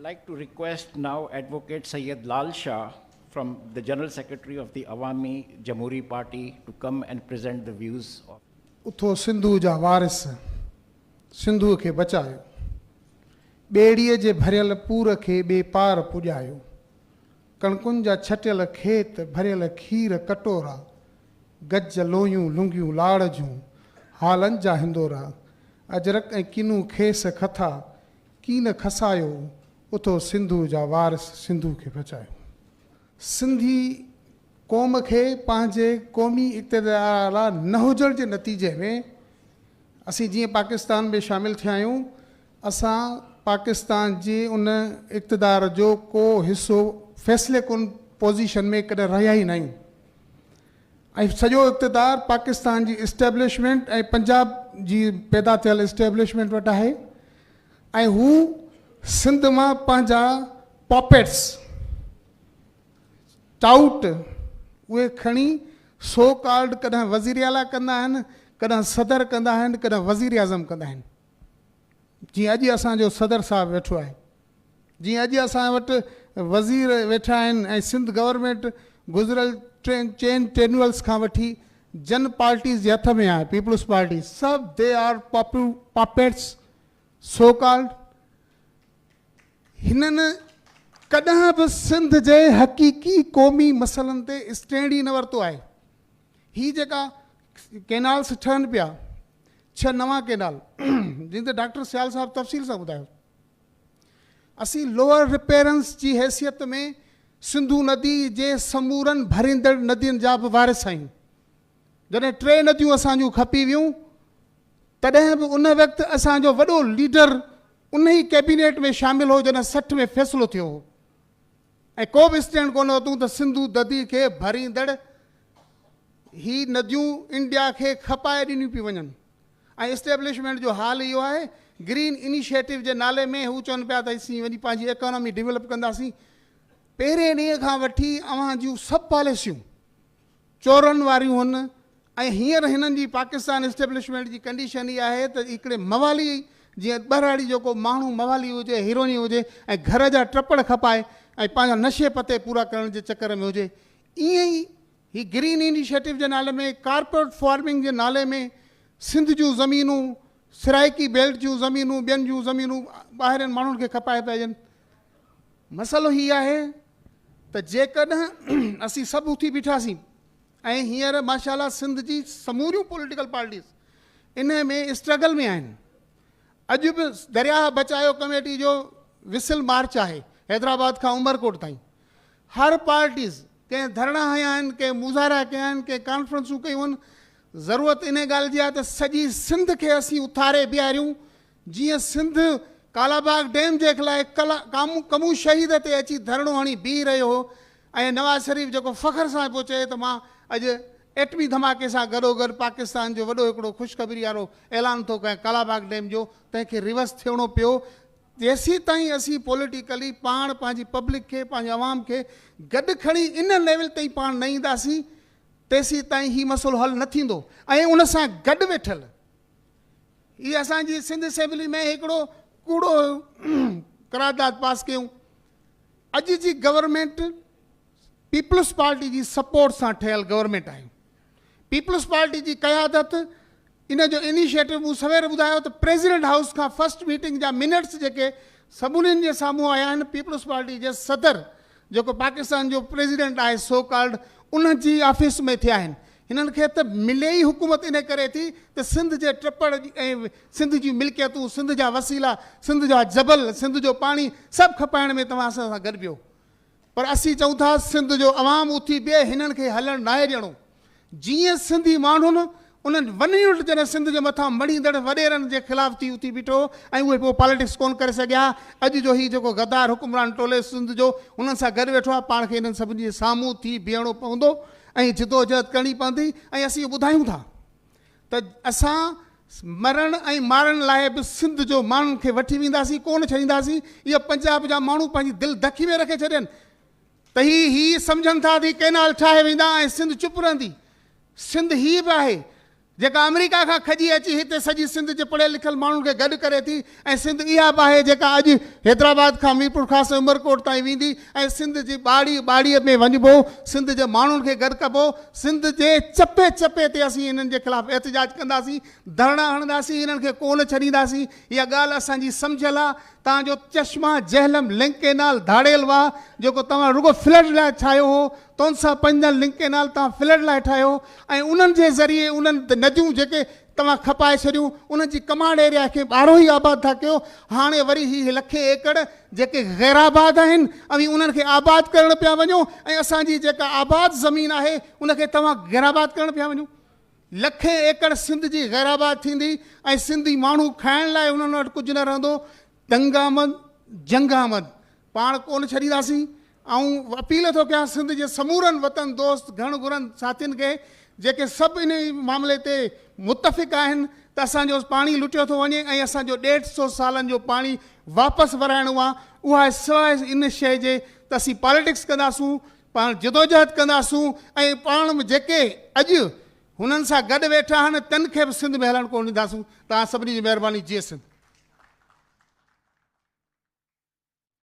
like to request now Advocate Syed Lal Shah from the General Secretary of the Awami Jamhuri Party to come and present the views of. اٿو سنڌوء جا وارث، سنڌوء کي بچايو. ٻيڙيء جي ڀريل پور کي ٻئي پار پڄايو. ڪڻڪن جا ڇٽيل کيت، ڀريل کير ڪٽورا، گج لويون لنگيون لاڙ جون، هالن جا هندورا، اجرڪ ۽ ڪنون کيس کٿا، ڪين کسايو، اٿو سنڌوء جا وارث سنڌوء کي بچايو. سنڌي قوم کي پنهنجي قومي اقتدار اعليٰ نه هجڻ جي نتيجي ۾ اسين جيئن پاڪستان ۾ شامل ٿيا آهيون، اسان پاڪستان جي ان اقتدار جو ڪو حصو فيصلي ڪن پوزيشن ۾ ڪڏهن رهيا ئي ناهيون ۽ سڄو اقتدار پاڪستان جي اسٽيبلشمينٽ ۽ پنجاب جي پيدا ٿيل اسٽيبلشمينٽ وٽ آهي ۽ هو سنڌ مان پنهنجا پاپيٽس ٽائوٽ اهي کڻي سو ڪالڊ ڪڏهن وزير اعليٰ ڪندا آهن، ڪڏهن صدر ڪندا آهن، ڪڏهن وزير اعظم ڪندا آهن. جيئن اڄ اسان جو صدر صاحب ويٺو آهي، جيئن اڄ اسان وٽ وزير ويٺا آهن ۽ سنڌ گورنمينٽ گذريل ٽين چئن ٽينوئلز کان وٺي جن پارٽيز جي هٿ ۾ آهي، پيپلز پارٽي، سڀ they are puppets so called. هنن ڪڏهن به سنڌ جي حقيقي قومي مسئلن تي اسٽينڊ ئي نه ورتو آهي. هي جيڪا ڪينالس ٺهن پيا، ڇهه نوان ڪينال، جن تي ڊاڪٽر سيال صاحب تفصيل سان ٻڌايو، اسين لوئر رپيرنس جي حيثيت ۾ سنڌو ندي جي سمورن ڀريندڙ ندين جا به وارث آهيون. جڏهن ٽي نديون اسان جون کپي ويون، تڏهن به ان وقت اسان جو وڏو ليڊر انهي ڪيبينيٽ ۾ شامل هو جڏهن 60 ۾ فيصلو ٿيو هو ۽ ڪو به اسٽينڊ ڪونه ورتون ته سنڌو ندي کي ڀريندڙ هي نديون انڊيا کي کپائي ڏنيون پيون وڃن ۽ اسٽيبلشمينٽ جو حال اهو آهي گرين انيشيٽو جي نالي ۾ هو چون پيا ته اسين وڃي پنهنجي ايڪانامي ڊيولپ ڪنداسين. پهرين ڏينهن کان وٺي اوهان جون سڀ پاليسيون چورن واريون هن ۽ هينئر هنن جي پاڪستان اسٽيبلشمينٽ جي ڪنڊيشن اها آهي ته هڪڙي موالي جيئن ٻهراڙي جو ڪو ماڻهو موالي هجي هيروئني هجي ۽ گهر جا ٽپڙ کپائي ۽ پنهنجا نشي پتي پورا ڪرڻ جي چڪر ۾ هجي ائين ئي هي گرين انيشيٽو جي نالي ۾ ڪارپوريٽ فارمنگ جي نالي ۾ سنڌ جون زمينون سرائيڪي بيلٽ جون زمينون ٻين جون زمينون ٻاهرين ماڻهن کي کپائي پيا ڏين. مسئلو هي آهي ته جيڪڏهن اسين سڀ اٿي بيٺاسين ۽ هينئر ماشاء الله سنڌ جي سموريون پوليٽيڪل پارٽيز انهي ۾ اسٽرگل ۾ آهن. اڄ به درياهه بچايو ڪميٽي جو وسل مارچ آهي حيدرآباد کان عمرڪوٽ تائين. هر پارٽيز ڪنهن ڌرڻا هنيا آهن، ڪنهن مظاهرا ڪيا آهن، ڪنهن ڪانفرنسون ڪيون آهن. ضرورت انهي ڳالهه جي آهي ته سڄي سنڌ کي اسين اٿاري بيهاريون جيئن سنڌ ڪالاباغ ڊيم جي خلاف ڪمون شهيد تي اچي ڌرڻو هڻي بيهي رهيو هو ۽ نواز شريف جيڪو فخر سان پيو چئي ته مان اڄ ايٽمي ڌماڪي سان گڏوگڏ پاڪستان جو وڏو هڪڙو خوشخبري وارو اعلان ٿو ڪيان ڪالاباغ ڊيم جو تنهن کي ريورس ٿيڻو پيو جيسيتائين اسين پوليٽيڪلي پاڻ پنهنجي پبلڪ کي پنهنجي عوام کي گڏ کڻي ان ليول تائين پاڻ نه اينداسين تيسيتائين هي مسئلو حل نه ٿيندو ۽ ان سان گڏ ويٺل هي اسان جي سنڌ اسيمبلي ۾ هڪڙو ڪوڙو قرارداد پاس ڪيون. اڄ جي گورنمينٽ پيپلز پارٽي جي سپورٽ سان ٺهيل گورنمينٽ آهي. پيپلز پارٽي جي قيادت ان جو انيشيٽو مون سوير ٻڌايو ته پريزيڊنٽ هائوس کان فرسٽ ميٽنگ جا منٽس جيڪي سڀني جي سامهون آيا آهن پيپلز پارٽي جي صدر جيڪو پاڪستان جو پريزيڊنٽ آهي سو ڪالڊ ان جي آفيس ۾ ٿيا آهن. هنن کي ته ملي ئي حڪومت ان ڪري ٿي ته سنڌ جي ٽپڙ ۽ سنڌ جون ملڪيتون، سنڌ جا وسيلا، سنڌ جا جبل، سنڌ جو پاڻي سڀ کپائڻ ۾ توهان اسان سان گڏ بيهو. پر اسين چئون ٿا سنڌ جو عوام اٿي بيهي هنن کي هلڻ ناهي ڏيڻو. جيئن سنڌي ماڻهن انهن ون يونٽ جڏهن سنڌ جي مٿان مڙهيندڙ وڏيرن جي خلاف ٿي اٿي بيٺو ۽ اهي پوء پاليٽڪس ڪونه ڪري سگهيا. اڄ جو هي جيڪو غدار حڪمران ٽولي سنڌ جو انهن سان گڏ ويٺو آهي پاڻ کي انهن سڀني جي سامهون ٿي بيهڻو پوندو ۽ جدوجهد ڪرڻي پوندي ۽ اسين اهو ٻڌايون ٿا ته اسان مرڻ ۽ مارڻ لاء به سنڌ جو ماڻهن کي وٺي وينداسين ڪونه ڇڏينداسين. اهي پنجاب جا ماڻهو پنهنجي دل دکي ۾ رکي ڇڏين ته هي هي سمجهن ٿا ته هي ڪئنال ٺاهي ويندا ۽ سنڌ چپ رهندي. سنڌ هي به آهي. جيڪا آمريڪا کان کڄي اچي هتي سڄي سنڌ جي پڙهيل لکيل ماڻهن کي گڏ ڪري ٿي ۽ سنڌ اها به آهي جيڪا اڄ حيدرآباد کان ميرپورخاص ۽ عمرڪوٽ تائين ويندي ۽ سنڌ جي ٻاڙي ٻاڙيء ۾ وڃبو، سنڌ جي ماڻهن کي گڏ ڪبو، سنڌ جي چپي چپي تي اسين انهن جي خلاف احتجاج ڪنداسين، ڌرڻا هڻنداسين، انهن کي ڪو نه ڇڏينداسين، اها ڳالهه اسان جي سمجهيل آهي، تان جو چشما جهلم لنڪ ڪينال ڌاڙيل واهه جيڪو توهان رڳو فلڊ لاء ٺاهيو هو، تونسا پنجن لنڪ ڪينال توهان فلڊ لاء ٺاهيو ۽ انهن جي ذريعي انهن نديون جيڪي توهان کپائي ڇڏيون انهن جي ڪمانڊ ايريا کي ٻارهو ئي آباد ٿا ڪيو هاڻي وري هي لکين ايڪڙ جيڪي غير آباد آهن اوهين انهن کي آباد ڪرڻ پيا وڃو ۽ اسان جي جيڪا آباد زمين آهي ان کي توهان غير آباد ڪرڻ پيا وڃو. لکين ايڪڙ سنڌ جي غير آباد ٿيندي ۽ سنڌي ماڻهو کائڻ لاء انهن وٽ ڪجهه نه رهندو. تنگ آمد جنگ آمد پاڻ ڪونه ڇڏينداسين. آئون اپيل ٿو ڪيان سنڌ جي سمورن وطن دوست گهڻ گهرن ساٿين کي جيڪي سڀ انهي معاملي تي متفق آهن ته اسان جو پاڻي لٽيو ٿو وڃي ۽ اسان جو ڏيڍ سو سالن جو پاڻي واپس ورائڻو آهي اها سواء ان شيء جي ته اسين پاليٽڪس ڪنداسون پاڻ جدوجهد ڪنداسون ۽ پاڻ جيڪي اڄ هنن سان گڏ ويٺا آهن تن کي به سنڌ ۾ هلڻ ڪونه ڏينداسون توهان سڀني جي مهرباني جيئي سنڌ.